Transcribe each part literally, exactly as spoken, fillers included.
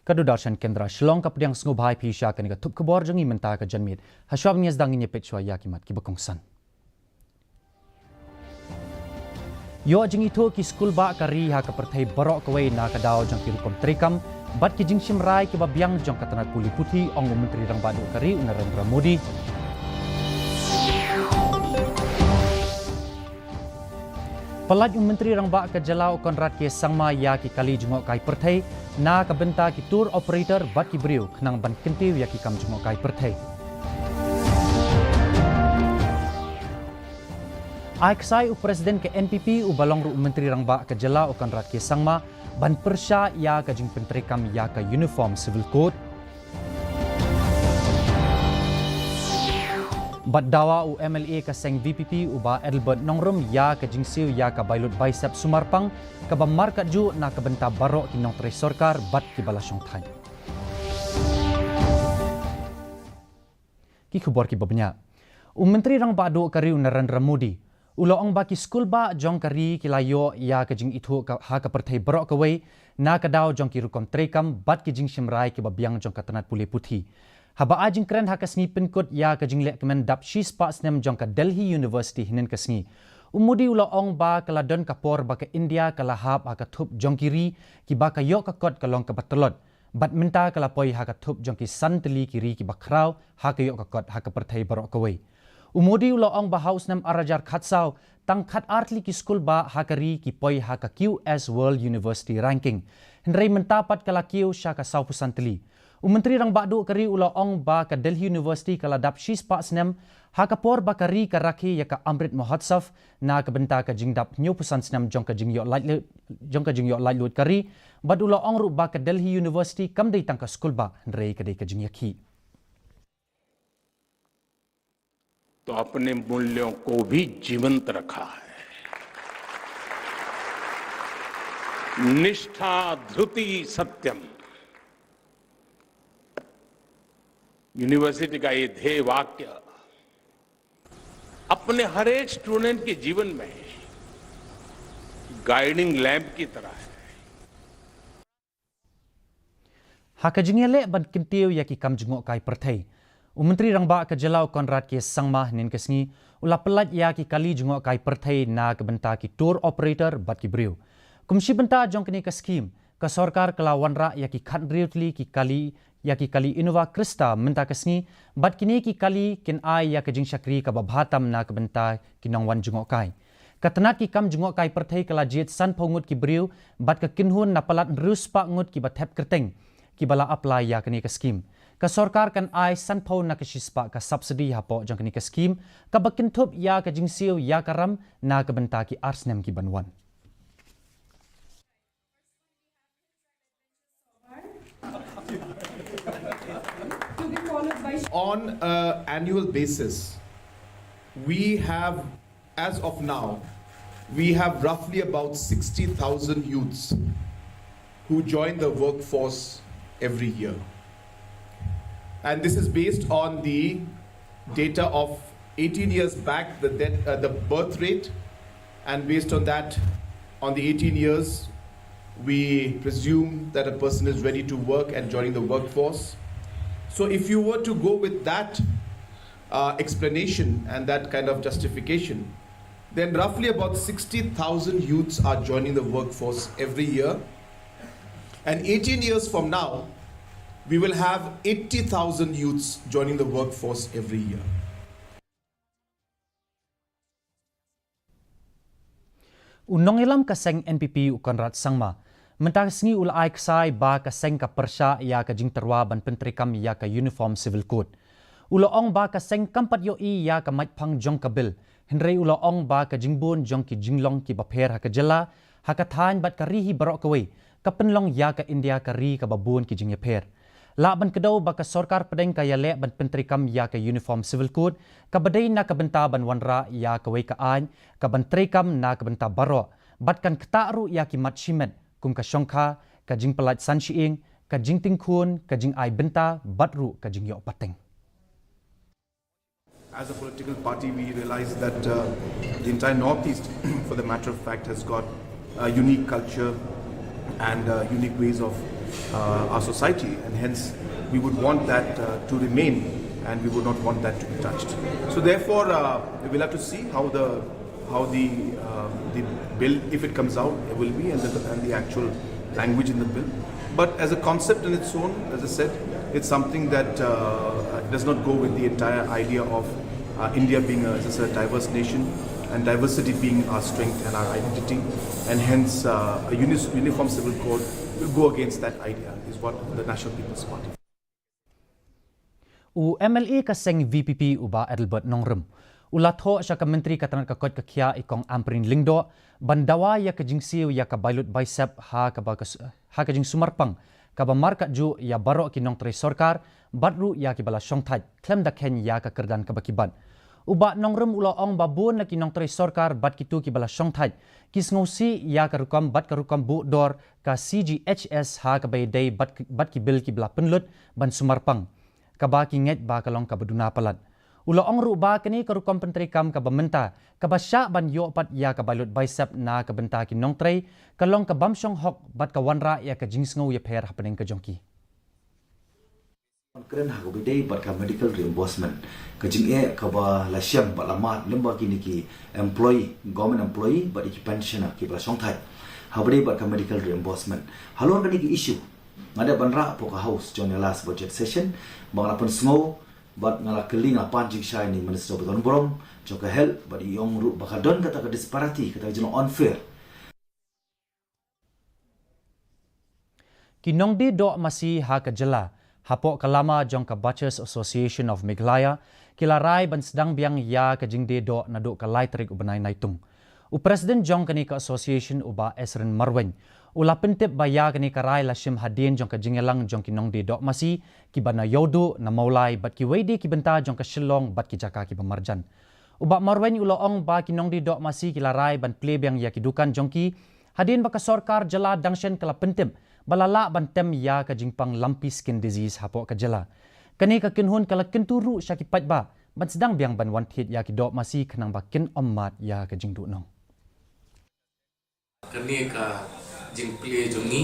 Ka Doordarshan Kendra Shillong ka pdiang sngewbha ïa phi sha kane ka thup khubor jong ngi mynta ka janmiet. Hashwa ban ïa sdang ngin ïa peit shwa ïa ki mat kiba kongsan. Ïoh jingithuh ki skulbah ka ri ha ka pyrthei baroh kawei na ka daw jong ki rukom treikam bad ki jingshim rai kiba biang jong ka tnat pule puthi, ong u Myntri Rangbah Duh ka ri u Narendra Modi. Pyllait u Myntri Rangbah ka jylla u Conrad K Sangma ïa ki kali jngohkai pyrthei na ka bynta ki tour operator bad ki briew khnang ban kyntiew ïa ki kam jngohkai pyrthei. Ai ksai u President ka N P P uba long ruh u Myntri Rangbah ka jylla u Conrad K Sangma ban pyrshah ïa ka jingpyntreikam ïa ka Uniform Civil Code. Bad dawa u M L A ka seng V P P uba Adelbert Nongrum ïa ka jingsiew ïa ka bai lut bai sep sumarpang kaba markatjuh na ka bynta baroh ki nongtrei sorkar bad kiba la shong thaiñ. Ki khubor kiba bniah. U Myntri Rangbah Duh ka ri u Narendra Modi u la ong ba ki skulbah jong ka ri ki la ïoh ïa ka jingithuh ka, ha ka pyrthei baroh kawei na ka daw jong ki rukom treikam bad ki jingshim rai kiba biang jong ka tnat pule puthi. Haba ai jingkren ha ka sngi pynkut ïa ka jinglehkmen dap shispah snem jong ka Delhi University hynnin ka sngi, u Modi u la ong ba ka la don ka por ba ka India ka la hap ha ka thup jong ki ri kiba ka ïoh ka kot ka long kaba tlot. Bad mynta ka la poi ha ka thup jong ki san tylli ki ri kiba khraw ha ka ïoh ka kot ha ka pyrthei baroh kawei. U Modi u la ong ba ha u snem ar hajar khatsaw, tang khatar tylli ki skulbah ha ka ri ki poi ha ka Q S World University Ranking. Hynrei mynta pat ka la kiew sha ka sawphew san tylli. U Myntri Rangbah Duh ka ri u la ong ba ka Delhi University ka la dap shispah snem ha ka por ba ka ri ka rakhe ïa ka Amrit Mahotsav na ka bynta ka jingdap hynñiewphew san snem jong ka jingïoh laitluid, jong ka jingïoh laitluid ka ri, bad u la ong ruh ba ka Delhi University kam dei tang ka skulbah, hynrei ka dei ka jingïakhih. तो अपने मूल्यों को भी जीवंत रखा है। निष्ठा, धृति, सत्यम, यूनिवर्सिटी का ये ध्येय वाक्य अपने हर एक स्टूडेंट के जीवन में गाइडिंग लैंप की तरह है। Ha ka jingïaleh ban kyntiew ïa ki kam jngohkai pyrthei, u Myntri Rangbah ka jylla u Conrad K Sangma hynnin ka sngi u la pyllait ïa ki kali jngohkai pyrthei na ka bynta ki tour operator bad ki briew. Kum shi bynta jong kane ka skhim, ka sorkar ka la wanrah ïa ki khathynriew tylli ki kali, ïa ki kali Innova Crysta mynta ka sngi, bad kine ki kali kin ai ïa ka jingshakri kaba bha tam na ka bynta ki nongwan jngohkai. Ka tnat ki kam jngohkai pyrthei ka la jied sanphew ngut ki briew bad ka kynhun na palat hynriew spah ngut kiba thep kyrteng kiba la apply ïa kane ka skhim. Ka sorkar kan ai sanphew na ka shispah ka subsidy hapoh jong kane ka skhim, kaba kynthup ïa ka jingsiew ïa ka ram na ka bynta ki ar snem ki ban wan. On an annual basis, we have, as of now, we have roughly about sixty thousand youths who join the workforce every year. And this is based on the data of eighteen years back, the, death, uh, the birth rate, and based on that, on the eighteen years, we presume that a person is ready to work and joining the workforce. So if you were to go with that uh, explanation and that kind of justification, then roughly about sixty thousand youths are joining the workforce every year. And eighteen years from now, we will have eighty thousand youths joining the workforce every year. U nongïalam ka seng N P P u Conrad Sangma mynta ka sngi u la ai ksai ba ka seng ka pyrshah ïa ka jingtyrwa ban pyntreikam ïa ka Uniform Civil Code. U la ong ba ka seng kam pat ïohi ïa ka maitphang jong ka bill, hynrei u la ong ba ka jingbun jong ki jinglong kiba pher ha ka jylla, ha ka thaiñ bad ka ri hi baroh kawei ka pynlong ïa ka India ka ri kaba bun ki jingïapher. Lah ban kdew ba ka sorkar pdeng ka ïaleh ban pyntreikam ïa ka Uniform Civil Code, kaba dei na ka bynta ban wanrah ïa kawei ka aiñ kaban treikam na ka bynta baroh, bad kan ktah ruh ïa ki mat shimet kum ka shongkha, ka jingpyllait san shyieng, ka jingting khun, ka jingai bynta bad ruh ka jingïoh pateng. As a political party, we realize that uh, the entire Northeast, for the matter of fact, has got a unique culture and uh, unique ways of uh, our society, and hence we would want that uh, to remain, and we would not want that to be touched. So therefore, uh, we'll have to see how the how the uh, the bill, if it comes out, it will be, and the, and the actual language in the bill. But as a concept in its own, as I said, it's something that uh, does not go with the entire idea of uh, India being a, as I said, a diverse nation, and diversity being our strength and our identity, and hence uh, a unis- uniform civil code will go against that idea, is what the National People's Party. U MLA ka seng VPP u Bah Adelbert Nongrum u la thoh sha ka Myntri ka tnad ka koit ka khiah i Kong Ampareen Lyngdoh ban dawa ïa ka jingsiew ïa ka bailut baisep ha kaba ka, ha ka jingsumar pang kaba markat juh ïa baroh ki nongtrei sorkar bad ruh ïa kiba la shongthait khlem da kheiñ ïa ka kyrdan kaba ki bat. U Bah Nongrum u la ong ba bun na ki nongtrei sorkar bad kito kiba la shongthait ki sngewsih ïa ka rukom bad ka rukom buh dor ka CGHS ha kaba ïadei bad, bad ki bill kiba la pynlut ban sumar pang, kaba ki ngeit ba ka long kaba duna palat. U la ong ruh ba kane ka rukom pyntreikam kaba mynta kaba shah ban ïoh pat ïa ka bailut baisep na ka bynta ki nongtrei ka long ka bym shong hok bad ka wanrah ïa ka jingsngew ïapher hapdeng ka jong ki. Kren ha kaba ïadei bad ka medical reimbursement, ka jingeh kaba la shem bad la mad lem bad kine ki employee, government employee bad ki pensioner kiba la shongthait ha kaba ïadei bad ka medical reimbursement. Halor kane ka issue nga dei ban rah hapoh ka House jong ïa last budget session ba nga la pynsngew bad nga la kylli, nga pan jingshai na i Minister ba don burom jong ka health bad i ong ruh ba ka don kata ka disparity, kata ka jinglong unfair. Ki nongdie doh masi ha ka jylla hapoh ka lama jong ka Butchers Association of Meghalaya ki la rai ban sdang biang ïa ka jingdie doh naduh ka lai tarik u bnai Naitung. U President jong kane ka association u Bah Esrin Marwein u la pyntip ba ïa kane ka rai la shim hadien jong ka jingïalang jong ki nongdie doh masi kiba na Ïewduh, na Mawlai bad kiwei de ki bynta jong ka Shillong bad ki jaka kiba marjan. U Bah Marwein u la ong ba ki nongdie doh masi ki la rai ban plie biang ïa ki dukan jong ki hadien ba ka sorkar jylla dang shen ka la pyntip ba la lah ban tem ïa ka jingpang lumpy skin disease hapoh ka jylla. Kane ka kynhun ka la kyntu ruh sha ki paidbah ban sdang biang ban wan thied ïa ki doh masi khnang ba kin ym mad ïa ka jingduhnong. Kane ka jingplie jong ngi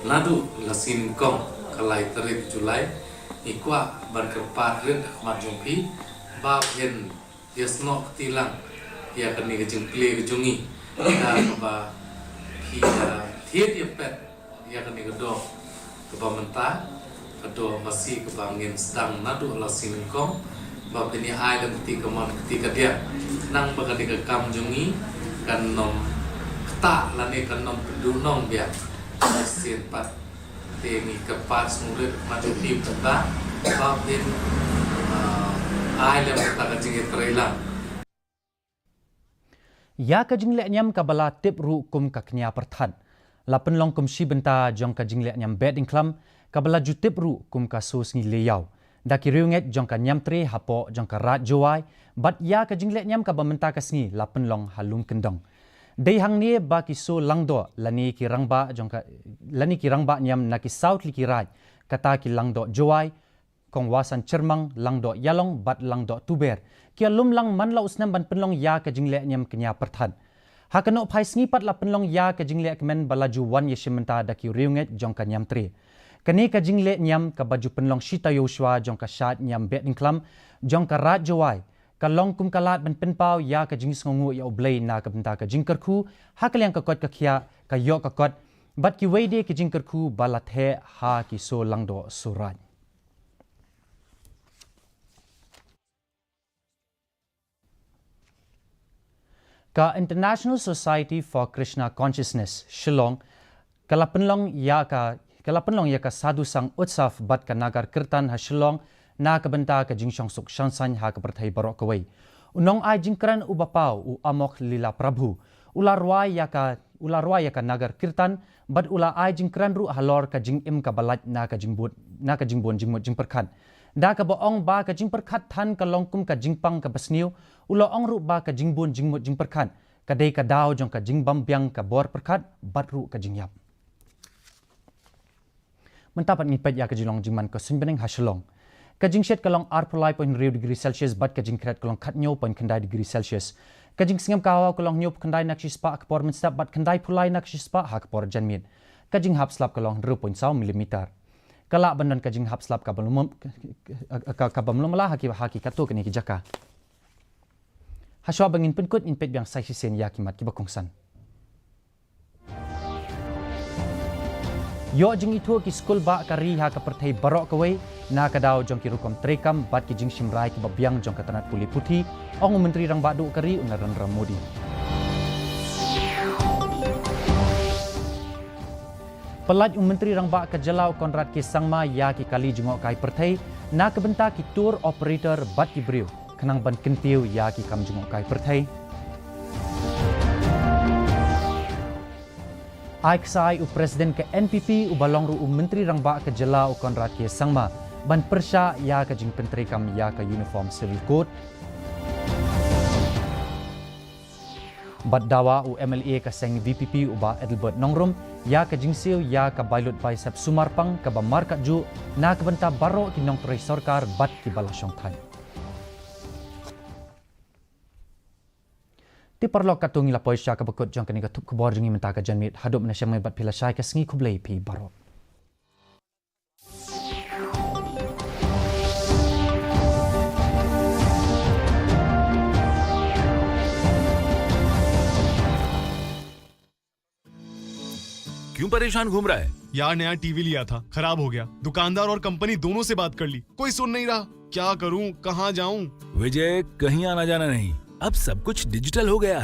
naduh la sien kong ka lai tarik July, ngi kwah ban kyrpad rit ha khmat jong phi ba phin ïa snoh kti lang ïa kane ka jingplie ka jong ngi da kaba phi ïa thied ïa pet ïa kane ka doh kaba mynta, ka doh masi kaba ngin sdang naduh la sien kong ba phin ïa ai da kti kamon kti kadiang khnang ba kane ka kam jong ngi kan ym ktah lane kan ym pynduhnong biang. Shisien pat te ngi kyrpad sngewrit ha khmat jong phi mynta ba phin ai lem kata ka jingïatreilang. Ïa ka jingleh niam kaba la tip ruh kum ka kñia pyrthat la pynlong kum shi bynta jong ka jingleh niam Behdieñkhlam kaba la ju tip ruh kum ka Sosngi Leïaw da ki riewngeit jong ka Niamtre hapoh jong ka Raid Jowai, bad ïa ka jingleh niam kaba mynta ka sngi la pynlong ha Lumkyndong. Dei hangne ba ki Soh Langdoh lane ki rangbah jong ka, lane ki rangbah niam na ki saw tylli ki raid, kata ki Langdoh Jowai, Kong Wasan Chyrmang, Langdoh Ïalong bad Langdoh Tuber ki ïalum lang man la u snem ban pynlong ïa ka jingleh niam kñia pyrthat. Ha ka nohphai sngi pat la pynlong ïa ka jingleh kmen ba la ju wan ïashim bynta da ki riewngeit jong ka Niamtre. Kane ka jingleh niam kaba ju pynlong shi taïew shuwa jong ka shad niam Behdieñkhlam jong ka Raid Jowai ka long kum ka lad ban pynpaw ïa ka jingsngewnguh ïa U Blei na ka bynta ka jingkyrkhu ha ka liang ka koit ka khiah, ka ïoh ka kot bad kiwei de ki jingkyrkhu ba la theh ha ki Soh Langdoh Soh Raid. Ka International Society for Krishna Consciousness, Shillong, ka la pynlong ïa ka, ka la pynlong ïa ka Sadhu Sangh Utsav bad ka Nagar Kirtan ha Shillong na ka bynta ka jingshongsuk shongsaiñ ha ka pyrthei baroh kawei. U nongai jingkren uba paw u Amokh Lila Prabhu u la rwai ïa ka, u la rwai ïa ka Nagar Kirtan bad u la ai jingkren ruh halor ka jingim kaba lait na ka jingbud, na ka jingbun jingmut jingpyrkhat. Da kaba ong ba ka jingpyrkhat than ka long kum ka jingpang kaba sniew, u la ong ruh ba ka jingbun jingmut jingpyrkhat ka dei ka daw jong ka jingbym biang ka bor pyrkhat bad ruh ka jingïap. Mynta pat ngin peit ïa ka jinglong jingman ka suiñbneng ha Shillong. Ka jingshit ka long arphew lai point hynriew degree Celsius bad ka jingkhret ka long khathynñiew point khyndai degree Celsius. Ka jingsngem ka hawa ka long hynñiewphew khyndai na ka shispah ha ka por mynstep bad khyndaiphew lai na ka shispah ha ka por janmiet. ka jinghap slap ka long hynriew point saw millimeter. Ka lah ban don ka jinghap slap ka bym lum-, ka, ka, ka bym lum lah ha ki, ha ki katto katne ki jaka. Hashwa ba ngin pynkut, ngin peit biang sa shisien ïa ki mat kiba kongsan. Ïoh jingithuh ki skul bah ka ri ha ka pyrthei baroh kawei na ka daw jong ki rukom treikam bad ki jingshim rai kiba biang jong ka tnat pule puthi, ong u Myntri Rangbah Duh ka ri u Narendra Modi. Pyllait u Myntri Rangbah ka jylla u Conrad K Sangma ïa ki kali jngohkai pyrthei na ka bynta ki tour operator bad ki briew khnang ban kyntiew ïa ki kam jngohkai pyrthei. Ai ksai u President ka N P P uba long ruh u Myntri Rangbah ka jylla u Conrad K Sangma ban pyrshah ïa ka jingpyntreikam ïa ka Uniform Civil Code. Bad dawa u M L A ka seng V P P u Bah Adelbert Nongrum ïa ka jingsiew ïa ka bailut baisep sumarpang kaba markatjuh na ka bynta baroh ki nongtrei sorkar bad kiba la shong thaiñ. Te paralok, katto ngi la poi sha kaba kut jong kane ka thup khubor jong ngi mynta ka janmiet. Haduh mynne shem bad phi la shai, ka sngi khublei phi baroh. क्यों परेशान घूम रहा है? यार, नया टीवी लिया था, खराब हो गया। दुकानदार और कंपनी दोनों से बात कर ली, कोई सुन नहीं रहा। क्या करूं, कहां जाऊं? विजय, कहीं आना जाना नहीं, अब सब कुछ डिजिटल हो गया है।